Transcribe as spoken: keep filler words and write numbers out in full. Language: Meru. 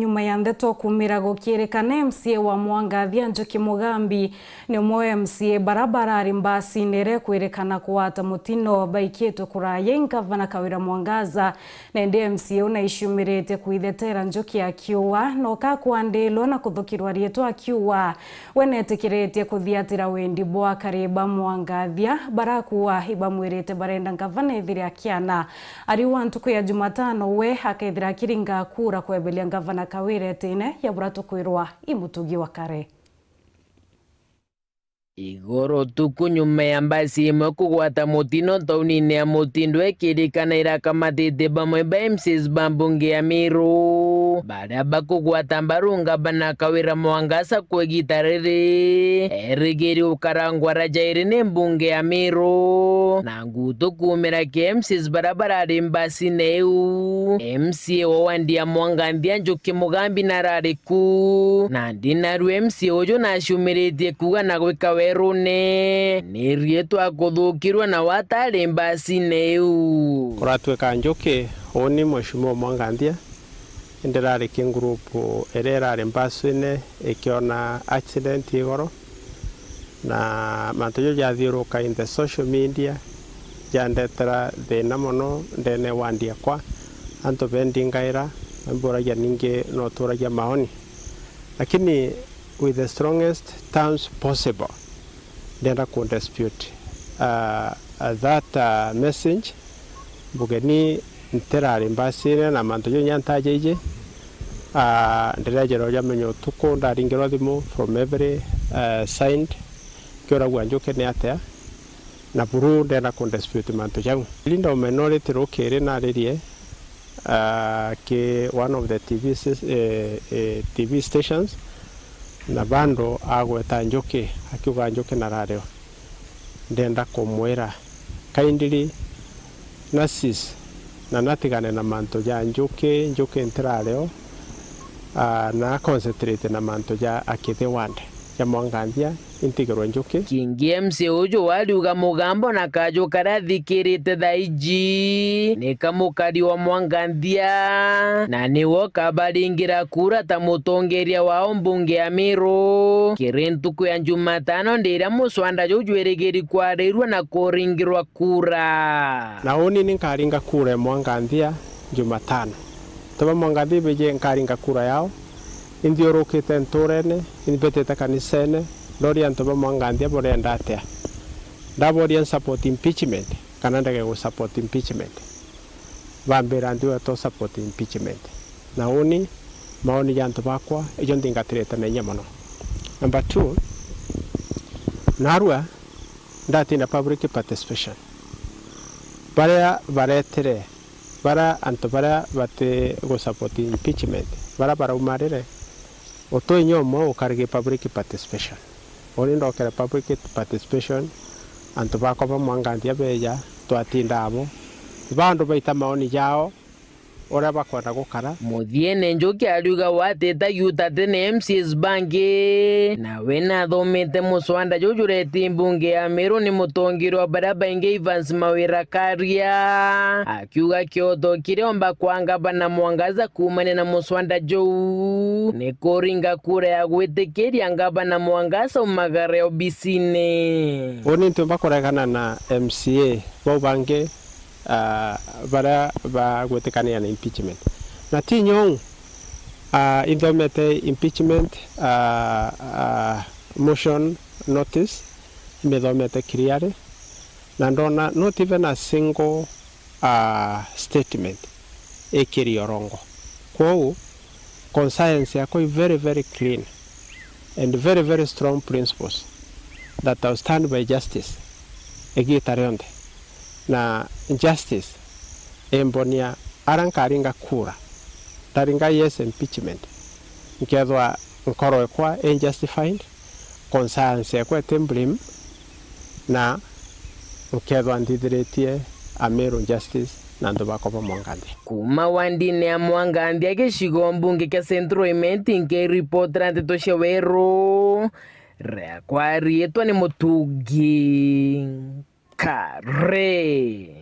Nyuma ya ndeto kumira gukiirikana, M C A wa Mwangathia Njuki Mugambi ni umwe wa M C A bara barari mbasine iria ikwirikana kugwata mutino baikitwe kuraya i Ngavana Kawira Mwangaza, na indi M C A uu naiciumiritie kwithetera Njuki akiuga no kakwandilwa na kuthukirwa riitwa akiuga we netikiritie kuthiatira wendi bwa akari ba Mwangathia barakuuga ibamwirite barenda Ngavana ethire akiana. Ariuga ntuku ya Jumatano we akethira akiringa kura kweberia Ngavana Kawira itine ya bura tukwirwa i mutugi wa kare. Igoro tuku nyuma ya mbasi imwe kugwata mutino taunine ya Mutindwa ikirikana irakamatite bamwe ba M C As ba mbunge ya Meru, baria bakugwata mbaru Ngavana Kawira Mwangaza kwa igita riri, erigiri ukarangwa ra jairi ni mbunge ya Meru, na ngutu kuumira ki M C As bara barari mbasine iu. M C A wa wandi ya Mwanganthia Njuki Mugambi narari ku, nandi narua M C A uju naciumiritie kuuga na gwika werune ni riitwa akuthukirwe na watari mbasine iu. Kuratwika Njuki, uuni Mheshimiwa Mwanganthia, indi rari ki ngurupu iria irari mbasine ikiona accident igoro, na mantu jau jathiuruka in the social media, jandetera thina mono ndene wa wandi yakwa. Antu bendingaira, bamburagia ningi no uturagia maoni. Lakini with the strongest terms possible, ndenda ku dispute, uh, uh, that, uh, message. Mbugeni ntirari mbasine na mantu jau nyantaja iji. Ah, ndirejerwa jamenya utuku, ndaringirwa thimu from every, eh, side, nkiuragua Njuki ni atia, na buru ndenda ku dispute mantu jau. Linda Omena uriti rukiri naririe, ah, ki one of the T V sta-, eh, eh, T V stations, na bando agweta Njuki, akiuga Njuki narario. Ndenda kumwira, kindly na cease na natigane na mantu ja Njuki, Njuki ntirario, ah, na concentrate na mantu ja Akithi ward, ja Mwanganthia, intigirwe Njuki. Kingi M C A uju wariuga mugambo na kaju karia athikirite thaa iji ni ka mukari wa Mwanganthia, na niwe ukabaringira kura ta mutongeria wao mbunge ya Meru kiri ntuku ya Jumatano, ndiria muswanda juu jwirigiri kwarirua na kuringirwa kura. Na uuni ni nkaringa kura ya Mwanganthia Jumatano. Antu ba Mwanganthia beje nkaringa kura yao. Inthiurukite nturene, imbitite kanisene, ndoria antu ba Mwanganthia burenda atia. Ndaboria nsupport impeachment kana ndege gu support impeachment. Bambira ndiwe to support impeachment. Na uuni maoni ja antu bakwa ijo nthingatirite na inya mono. Number two, narua ndatinda public participation. Baria baretire, baria antu baria bati gu support impeachment, baria baraumarire, utwi inya umwe ukarigi public participation. Uuni ndokere public participation, antu bakwa ba Mwanganthia beja, twatinda abo. Bandu baita maoni jao, uria bakwenda gukara. Muthiene Njuki ariuga we atitagia utati ni M C As bangi, nawe nathomete muswanda juu jureti mbunge ya Meru ni mutongeria wa baria baingi Evans Mawira Karia, akiuga kioto kiria omba kwa ngavana Mwangaza kuumania na muswanda juu ni kuringa kura ya gwitikiria ngavana Mwangaza umagare obisine. Uuni ntiumba kuregana na M C A bau bangi, ah, baria bagwitikania na impeachment. Na ti nyou, ah, inthomete impeachment, ah, ah, motion notice, imithomete clearly, na ndona not even a single, ah, statement ikiri orongo. Kwou, conscience yakwa i very, very clean and very, very strong principles that I'll stand by justice igita rionthe. Na justice imbonia aria nkaringa kura, ndaringa yes impeachment, nkethwa nkoro ekwa i justified, conscience ekwa iti blame, na nkethwa nthithiritie Ameru justice na antu bakwa ba Mwanganthia. Kuuma wandine ya Mwanganthia gicigo mbunge kia Central Imenti, nkiripotera nteto cia Weru, riakwa riitwa ni Mutungi Kare.